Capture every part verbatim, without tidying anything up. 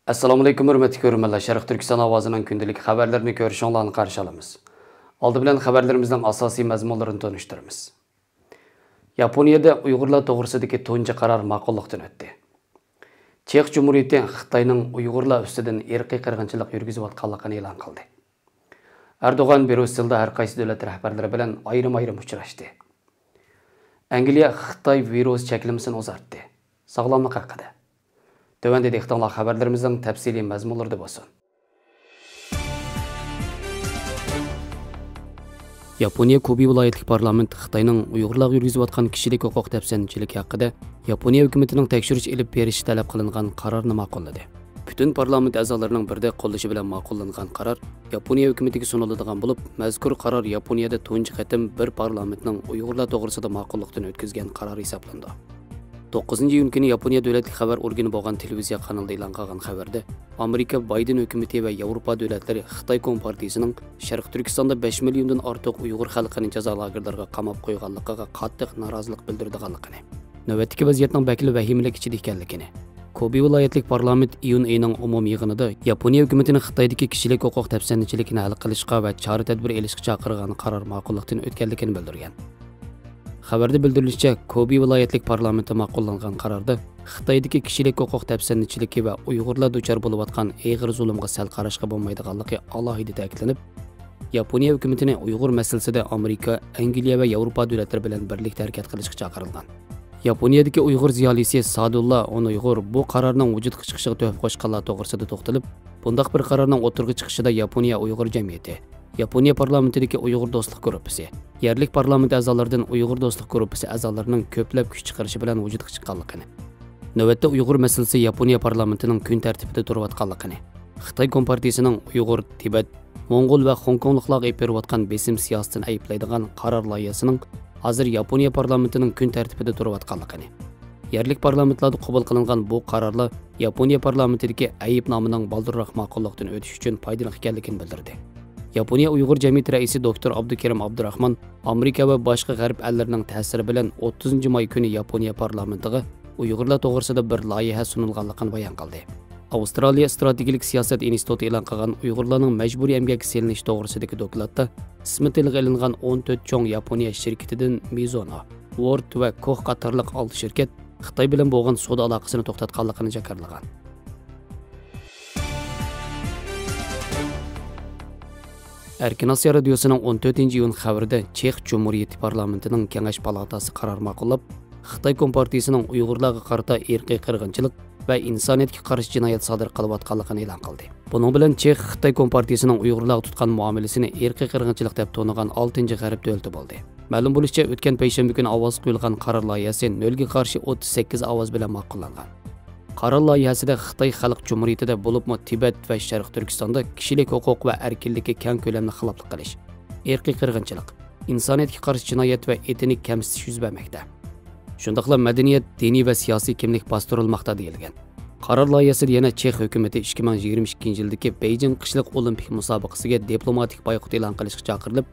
ئەسسالامۇئەلەيكۇم، ھۆرمەتلىك كۆرۈرمەنلەر. شەرقىي تۈركىستان ئاۋازىنىڭ كۈندىلىك خەۋەرلىرىنى كۆرۈشۈڭلارنى قارشى ئالىمىز. ئالدى بىلەن خەۋەرلىرىمىزنىڭ ئاساسىي مەزمۇنلىرىنى تونۇشتۇرىمىز. ياپونىيەدە ئۇيغۇرلار توغرىسىدىكى تۇنجى قارار ماقۇللۇقتىن ئۆتتى. چېخ جۇمھۇرىيىتى خىتاينىڭ ئۇيغۇرلار ئۈستىدىن ئىرقىي قىرغىنچىلىق يۈرگۈزۈۋاتقانلىقىنى ئېلان قىلدى. ئەردوغان بريۇسسېلدا ھەر قايسى دۆلەت رەھبەرلىرى بىلەن ئايرىم-ئايرىم ئۇچراشتى. ئەنگلىيە خىتاي ۋىرۇس چەكلىمىسىنى ئۇزارتتى. ساغلاملىق ھەققىدە. تۆۋەندە دىققىتىڭلار خەۋەرلىرىمىزنىڭ تەپسىلىي مەزمۇنلىرىدا بولسۇن. ياپونىيە كوبى ۋىلايەتلىك پارلامېنت خىتاينىڭ ئۇيغۇرلارغا يۈرگۈزۈۋاتقان كىشىلىك ھوقۇق دەپسەندىچىلىكى ھەققىدە ياپونىيە ھۆكۈمىتىنىڭ تەكشۈرۈش ئېلىپ بېرىشى تەلەپ قىلىنغان قارارنى ماقۇللىدى. پۈتۈن پارلامېنت ئەزالىرىنىڭ بىردەك قوللىشى بىلەن ماقۇللانغان قارار ياپونىيە ھۆكۈمىتىگە سۇنۇلىدىغان بولۇپ، مەزكۇر قارار ياپونىيەدە تۇنجى قېتىم بىر پارلامېنتنىڭ ئۇيغۇرلار توغرىسىدا ماقۇللۇقتىن ئۆتكۈزگەن قارارى ھېسابلىنىدۇ. توققۇزىنچى ئىيۇن كۈنى ياپونىيە دۆلەتلىك خەۋەر ئورگىنى بولغان تېلېۋىزىيە قانىلىدا ئېلان قىلغان خەۋەردە، ئامېرىكا بايدېن ھۆكۈمىتى ۋە ياۋروپا دۆلەتلىرى خىتاي كومپارتىيىسىنىڭ شەرقىي تۈركىستاندا بەش مىليوندىن ئارتۇق ئۇيغۇر خەلقىنى جازا لاگېرلىرىغا قاماپ قويغانلىقىغا قاتتىق نارازىلىق بىلدۈرىدىغانلىقىنى، نۆۋەتتىكى ۋەزىيەتنىڭ بەكلا ۋەھىمىلىك ئىچىدە ئىكەنلىكىنى، كوبى ۋىلايەتلىك پارلامېنت ئىيۇن ئېيىنىڭ ئومۇمىي يىغىنىدا ياپونىيە ھۆكۈمىتىنى خىتايدىكى كىشىلىك ھوقۇق دەپسەندىچىلىكىنى ھەل قىلىشقا ۋە چارە-تەدبىر ئېلىشقا چاقىرغان قارار ماقۇللۇقتىن ئۆتكەنلىكىنى بىلدۈرگەن. خەۋەردە بىلدۈرۈلۈشىچە، كوبى ۋىلايەتلىك پارلامېنتى ماقۇللانغان قاراردا خىتايدىكى كىشىلىك ھوقۇق دەپسەندىچىلىكى ۋە ئۇيغۇرلار دۇچار بولۇۋاتقان ئېغىر زۇلۇمغا سەل قاراشقا بولمايدىغانلىقى ئالاھىدە تەكىتلىنىپ، ياپونىيە ھۆكۈمىتىنى ئۇيغۇر مەسىلىسىدە ئامېرىكا، ئەنگلىيە ۋە ياۋروپا دۆلەتلىرى بىلەن بىرلىكتە ھەرىكەت قىلىشقا چاقىرغان. ياپونىيەدىكى ئۇيغۇر زىيالىيسى سادۇللا ئونۇيغۇر بۇ قارارنىڭ ۋۇجۇدقا چىقىشىغا تۆھپە قوشقانلار توغرىسىدا توختىلىپ، بۇنداق بىر قارارنىڭ ئوتتۇرىغا چىقىشىدا ياپونىيە ئۇيغۇر جەمئىيىتى، ياپونىيە پارلامېنتىدىكى ئۇيغۇر دوستلۇق گۇرۇپپىسى، يەرلىك پارلامېنت ئەزالىرىدىن ئۇيغۇر دوستلۇق گۇرۇپپىسى ئەزالىرىنىڭ كۆپلەپ كۈچ چىقىرىشى بىلەن ۋۇجۇدقا چىققانلىقىنى، نۆۋەتتە ئۇيغۇر مەسىلىسى ياپونىيە پارلامېنتىنىڭ كۈن تەرتىپىدە تۇرۇۋاتقانلىقىنى، خىتاي كومپارتىيىسىنىڭ ئۇيغۇر، تىبەت، موڭغۇل ۋە خوڭكوڭلۇقلارغا ئېلىپ بېرىۋاتقان بېسىم سىياسىتىنى ئەيىبلەيدىغان قارار لايىھەسىنىڭ ھازىر ياپونىيە پارلامېنتىنىڭ كۈن تەرتىپىدە تۇرۇۋاتقانلىقىنى، يەرلىك پارلامېنتلاردا قوبۇل قىلىنغان بۇ قارارلار ياپونىيە پارلامېنتىدىكى ئەيىبنامىنىڭ بالدۇرراق ماقۇللۇقتىن ئۆتۈشى ئۈچۈن پايدىلىق ئىكەنلىكىنى بىلدۈردى. ياپونىيە ئۇيغۇر جەمئىيىتى رەئىسى دوكتور ئابدۇكېرىم ئابدۇراخمان ئامېرىكا ۋە باشقا غەرب ئەللىرىنىڭ تەسىرى بىلەن ئوتتۇزىنچى ماي كۈنى ياپونىيە پارلامېنتىغا ئۇيغۇرلار توغرىسىدا بىر لايىھە سۇنۇلغانلىقىنى بايان قىلدى. ئاۋسترالىيە ئىستراتېگىيىلىك سىياسەت ئىنستىتۇتى ئېلان قىلغان ئۇيغۇرلارنىڭ مەجبۇرىي ئەمگەككە سېلىنىشى توغرىسىدىكى دوكلاتتا ئىسمى تىلغا ئېلىنغان ئون تۆت چوڭ ياپونىيە شىركىتىدىن مىزۇنو، ۋورد ۋە كوھ قاتارلىق ئالتە شىركەت خىتاي بىلەن بولغان سودا ئالاقىسىنى توختاتقانلىقىنى جاكارلىغان. ئەركىن ئاسىيا رادىيوسىنىڭ ئون تۆتىنچى ئىيۇن خەۋىرىدە چېخ جۇمھۇرىيىتى پارلامېنتىنىڭ كېڭەش پالاتاسى قارار ماقۇللاپ، خىتاي كومپارتىيىسىنىڭ ئۇيغۇرلارغا قارىتا ئىرقىي قىرغىنچىلىق ۋە ئىنسانىيەتكە قارشى جىنايەت سادىر قىلىۋاتقانلىقىنى ئېلان قىلدى. بۇنىڭ بىلەن چېخ خىتاي كومپارتىيىسىنىڭ ئۇيغۇرلارغا تۇتقان مۇئامىلىسىنى ئىرقىي قىرغىنچىلىق دەپ تونۇغان ئالتىنچى غەرب دۆلىتى بولدى. مەلۇم بولۇشىچە، ئۆتكەن پەيشەنبە كۈنى ئاۋازغا قويۇلغان قارار لايىھەسى نۆلگە قارشى ئوتتۇز سەككىز ئاۋاز بىلەن ماقۇللانغان. قارار لايىھەسىدە خىتاي خەلق جۇمھۇرىيىتىدە، بولۇپمۇ تىبەت ۋە شەرقىي تۈركىستاندا كىشىلىك ھوقۇق ۋە ئەركىنلىككە كەڭ كۆلەمدە خىلاپلىق قىلىش، ئىرقىي قىرغىنچىلىق، ئىنسانىيەتكە قارشى جىنايەت ۋە ئېتنىك كەمسىتىش يۈز بەرمەكتە. شۇنداقلا مەدەنىيەت، دىنىي ۋە سىياسىي كىملىك باستۇرۇلماقتا، دېيىلگەن. قارار لايىھەسىدە يەنە چېخ ھۆكۈمىتى ئىككى مىڭ يىگىرمە ئىككىنچى يىلدىكى بېيجىڭ قىشلىق ئولىمپىك مۇسابىقىسىگە دىپلوماتىك بايقۇت ئېلان قىلىشقا چاقىرىلىپ،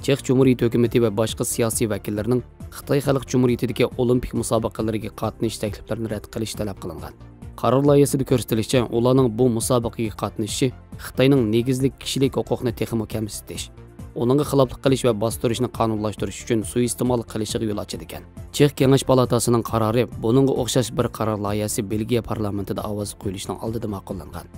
چېخ جۇمھۇرىيىتى ھۆكۈمىتى ۋە باشقا سىياسىي ۋەكىللەرنىڭ خىتاي خەلق جۇمھۇرىيىتىدىكى ئولىمپىك مۇسابىقىلىرىگە قاتنىشىش تەكلىپلىرىنى رەت قىلىشى تەلەپ قىلىنغان. قارار لايىھەسىدە كۆرسىتىلىشىچە، ئۇلارنىڭ بۇ مۇسابىقىگە قاتنىشىشى خىتاينىڭ نېگىزلىك كىشىلىك ھوقۇقنى تېخىمۇ كەمسىتىش، ئۇنىڭغا خىلاپلىق قىلىش ۋە باستۇرۇشنى قانۇنلاشتۇرۇش ئۈچۈن سۇيىئىستېمال قىلىشىغا يول ئاچىدىكەن. چېخ كېڭەش پالاتاسىنىڭ قارارى بۇنىڭغا ئوخشاش بىر قارار لايىھەسى بېلگىيە پارلامېنتىدا ئاۋازغا قويۇلۇشنىڭ ئالدىدا ماقۇللانغان.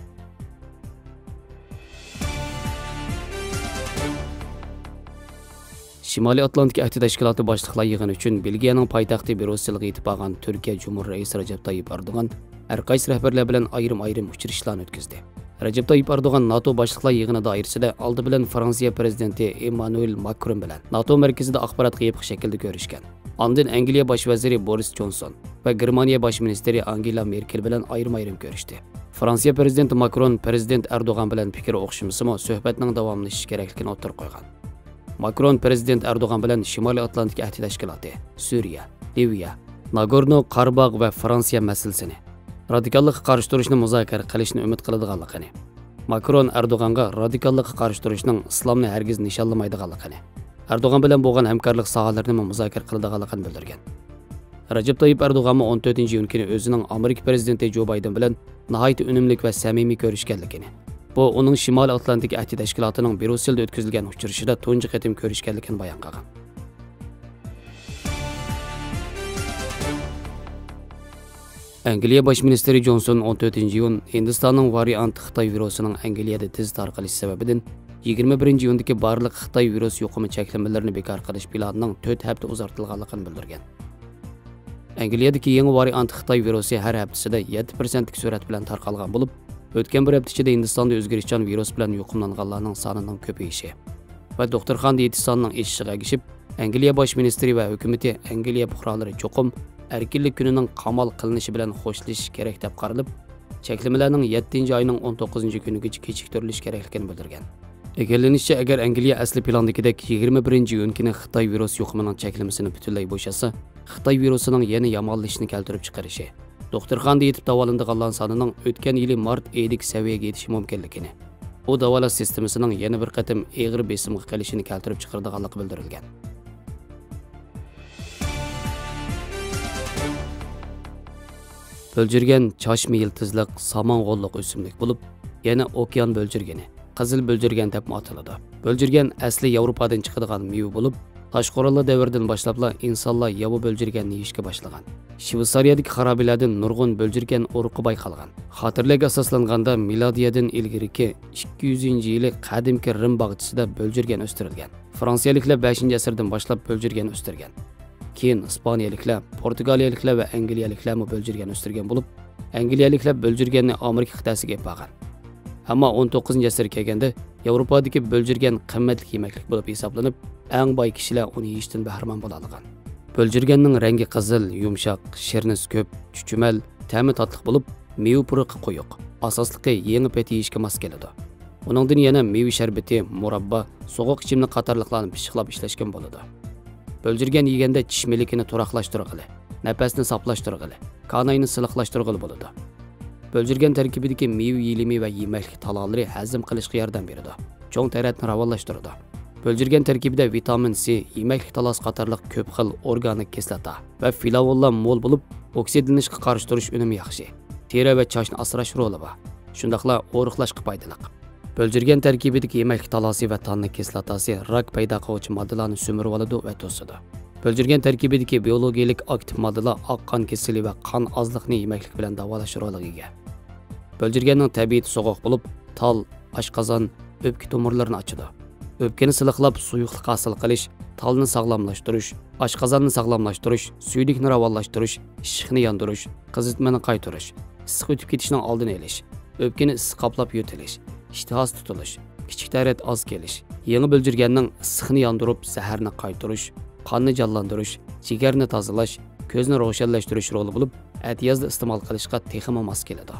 شىمالىي ئاتلانتىك ئەھدى تەشكىلاتى باشلىقلار يىغىنى ئۈچۈن بېلگىيەنىڭ پايتەختى بريۇسسېلغا يېتىپ بارغان تۈركىيە جۇمھۇر رەئىسى رەجەپ تايىپ ئەردوغان ھەرقايسى رەھبەرلەر بىلەن ئايرىم-ئايرىم ئۇچرىشىشلارنى ئۆتكۈزدى. رەجەپ تايىپ ئەردوغان ناتو باشلىقلار يىغىنى دائىرىسىدە ئالدى بىلەن فرانسىيە پىرېزىدېنتى ئېممانۇئېل ماكرون بىلەن ناتو مەركىزىدە ئاخباراتقا يېپىق شەكىلدە كۆرۈشكەن. ئاندىن ئەنگلىيە باش ۋەزىرى بورىس جونسون ۋە گېرمانىيە باش مىنىستىرى ئانگېلا مېركېل بىلەن ئايرىم-ئايرىم كۆرۈشتى. فرانسىيە پىرېزىدېنتى ماكرون پىرېزىدېنت ئەردوغان بىلەن پىكىر ئوخشىمىسىمۇ، سۆھبەتنىڭ داۋاملىشىشى كېرەكلىكىنى ئوتتۇرىغا قويغان. ماكرون پىرېزىدېنت ئەردوغان بىلەن شىمالىي ئاتلانتىك ئەھدى تەشكىلاتى، سۈرىيە، لىۋىيە، ناگورنو قارىباغ ۋە فرانسىيە مەسىلىسىنى، رادىكاللىققا قارشى تۇرۇشنى مۇزاكىرە قىلىشنى ئۈمىد قىلىدىغانلىقىنى، ماكرون ئەردوغانغا رادىكاللىققا قارشى تۇرۇشنىڭ ئىسلامنى ھەرگىز نىشانلىمايدىغانلىقىنى، ئەردوغان بىلەن بولغان ھەمكارلىق ساھەلىرىنىمۇ مۇزاكىرە قىلىدىغانلىقىنى بىلدۈرگەن. رەجەپ تايىپ ئەردوغانمۇ ئون تۆتىنچى ئىيۇن كۈنى ئۆزىنىڭ ئامېرىكا پىرېزىدېنتى جو بايدېن بىلەن ناھايىتى ئۈنۈملۈك ۋە سەمىمىي كۆرۈشكەنلىكىنى، بۇ ئۇنىڭ شىمالىي ئاتلانتىك ئەھدى تەشكىلاتىنىڭ بريۇسسېلدا ئۆتكۈزۈلگەن ئۇچرىشىشىدا تۇنجى قېتىم كۆرۈشكەنلىكىنى بايان قىلغان. ئەنگلىيە باش مىنىستىرى جونسون ئون تۆتىنچى ئىيۇن ھىندىستاننىڭ ۋارىئانت خىتاي ۋىرۇسىنىڭ ئەنگلىيەدە تېز تارقىلىشى سەۋەبىدىن، يىگىرمە بىرىنچى ئىيۇندىكى بارلىق خىتاي ۋىرۇس يۇقۇمى چەكلىمىلىرىنى بىكار قىلىش پىلانىنىڭ تۆت ھەپتە ئۇزارتىلغانلىقىنى بىلدۈرگەن. ئەنگلىيەدىكى يېڭى ۋارىئانت خىتاي ۋىرۇسى ھەر ھەپتىسىدە يەتتە پىرسەنتلىك سۈرئەت بىلەن تارقالغان بولۇپ، ئۆتكەن بىر ھەپتە ئىچىدە ھىندىستاندا ئۆزگىرىشچان ۋىرۇس بىلەن يۇقۇملانغانلارنىڭ سانىنىڭ كۆپىيىشى ۋە دوختۇرخانىدا يېتىش سانىنىڭ ئېشىشىغا ئەگىشىپ، ئەنگلىيە باش مىنىستىرى ۋە ھۆكۈمىتى ئەنگلىيە پۇقرالىرى چوقۇم ئەركىنلىك كۈنىنىڭ قامال قىلىنىشى بىلەن خوشلىشىشى كېرەك دەپ قارىلىپ، چەكلىمىلەرنىڭ يەتتىنچى ئاينىڭ ئون توققۇزىنچى كۈنىگىچە كېچىكتۈرۈلۈشى كېرەكلىكىنى بىلدۈرگەن. ئىگىلىنىشىچە، ئەگەر ئەنگلىيە ئەسلى پىلاندىكىدەك يىگىرمە بىرىنچى ئىيۇن كۈنى خىتاي ۋىرۇس يۇقۇمىنىڭ چەكلىمىسىنى پۈتۈنلەي بوشاتسا، خىتاي ۋىرۇسىنىڭ يەنە يامانلىشىشىنى كەلتۈرۈپ چىقىرىشى، دوختۇرخانىدا يېتىپ داۋالىنىدىغانلار سانىنىڭ ئۆتكەن يىلى مارت ئېيىدىكى سەۋىيەگە يېتىشى مۇمكىنلىكىنى، ئۇ داۋالاش سىستېمىسىنىڭ يەنە بىر قېتىم ئېغىر بېسىمغا قېلىشىنى كەلتۈرۈپ چىقىرىدىغانلىقى بىلدۈرۈلگەن. بۆلجۈرگەن چاچما يىلتىزلىق، سامان غوللۇق ئۆسۈملۈك بولۇپ، يەنە ئوكيان بۆلجۈرگىنى، قىزىل بۆلجۈرگەن دەپمۇ ئاتىلىدۇ. بۆلجۈرگەن ئەسلى ياۋروپادىن چىقىدىغان مېۋە بولۇپ، تاشقورۇنلار دەۋرىدىن باشلاپلا ئىنسانلار ياۋا بۆلجۈرگەننى يېيىشكە باشلىغان. شۋېتسارىيەدىكى خارابىلەردىن نۇرغۇن بۆلجۈرگەن ئۇرۇقى بايقالغان. خاتىرىلەرگە ئاساسلانغاندا، مىلادىيەدىن ئىلگىرىكى ئىككى يۈزىنچى يىلى قەدىمكى رىم باغچىسىدا بۆلجۈرگەن ئۆستۈرۈلگەن. فرانسىيەلىكلەر بەشىنچى ئەسىردىن باشلاپ بۆلجۈرگەن ئۆستۈرگەن. كېيىن ئىسپانىيەلىكلەر، پورتۇگالىيەلىكلەر ۋە ئەنگلىيەلىكلەرمۇ بۆلجۈرگەن ئۆستۈرگەن بولۇپ، ئەنگلىيەلىكلەر بۆلجۈرگەننى ئامېرىكا قىتئەسىگە ئېلىپ بارغان. ئەمما ئون توققۇزىنچى ئەسىرگە كەلگەندە، ياۋروپادىكى بۆلجۈرگەن قىممەتلىك يېمەكلىك بولۇپ ھېسابلىنىپ، ئەڭ باي كىشىلەر ئۇنى يېيىشتىن بەھرىمەن بولالىغان. بۆلجۈرگەننىڭ رەڭگى قىزىل، يۇمشاق، شىرنىسى كۆپ، چۈچۈمەل، تەمى تاتلىق بولۇپ، مېۋە پۇرىقى قويۇق، ئاساسلىقى يېڭى پېتى يېيىشكە ماس كېلىدۇ. ئۇنىڭدىن يەنە مېۋە شەربىتى، مۇراببا، سوغۇق ئىچىملىك قاتارلىقلارنى پىششىقلاپ ئىشلەشكىمۇ بولىدۇ. بۆلجۈرگەن يېگەندە چىش مىلىكىنى تۇراقلاشتۇرغىلى، نەپەسنى ساپلاشتۇرغىلى، كاناينى سىلىقلاشتۇرغىلى بولىدۇ. بۆلجۈرگەن تەركىبىدىكى مېۋە يېلىمى ۋە يېمەكلىك تالالىرى ھەزىم قىلىشقا ياردەم بېرىدۇ، چوڭ تەرەتنى راۋانلاشتۇرىدۇ. بۆلجۈرگەن تەركىبىدە ۋىتامىن سى، يېمەكلىك تالاسى قاتارلىق كۆپ خىل ئورگانىك كىسلاتا ۋە فلاۋونلار مول بولۇپ، ئوكسىدلىنىشقا قارشى تۇرۇش ئۈنۈمى ياخشى. تېرە ۋە چاچنى ئاسراش رولى بار. شۇنداقلا ئورۇقلاشقا پايدىلىق. بۆلجۈرگەن تەركىبىدىكى يېمەكلىك تالاسى ۋە تاننىك كىسلاتاسى راك پەيدا قىلغۇچى ماددىلارنى سۈمۈرۈۋالىدۇ ۋە توسىدۇ. بۆلجۈرگەن تەركىبىدىكى بىيولوگىيەلىك ئاكتىپ ماددىلار ئاق قان كېسىلى ۋە قان ئازلىقنى يېمەكلىك بىلەن داۋالاش رولىغا ئىگە. بۆلجۈرگەننىڭ تەبىئىتى سوغۇق بولۇپ، تال، ئاشقازان، ئۆپكە تومۇرلىرىنى ئاچىدۇ. ئۆپكىنى سىلىقلاپ سۇيۇقلۇق ھاسىل قىلىش، تالنى ساغلاملاشتۇرۇش، ئاشقازاننى ساغلاملاشتۇرۇش، سۈيدۈكنى راۋانلاشتۇرۇش، ئىششىقنى ياندۇرۇش، قىزىتمىنى قايتۇرۇش، ئىسسىق ئۆتۈپ كېتىشنىڭ ئالدىنى ئېلىش، ئۆپكىنى ئىسسىق قاپلاپ يۆتىلىش، ئىشتىھاسى تۇتۇلۇش، كىچىك تەرەت ئاز كېلىش، يېڭى بۆلجۈرگەننىڭ ئىسسىقنى ياندۇرۇپ، زەھەرنى قايتۇرۇش، قاننى جانلاندۇرۇش، جىگەرنى تازىلاش، كۆزنى روشەنلەشتۈرۈش رولى بولۇپ، ئەتىيازدا ئىستېمال قىلىشقا تېخىمۇ ماس كېلىدۇ.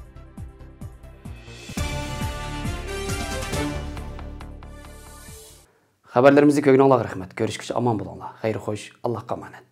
خەۋەرلىرىمىزنى كۆرگىنىڭلارغا رەھمەت. كۆرۈشكىچە ئامان بولۇڭلار. خەير خوش، ئاللاھقا ئامانەت.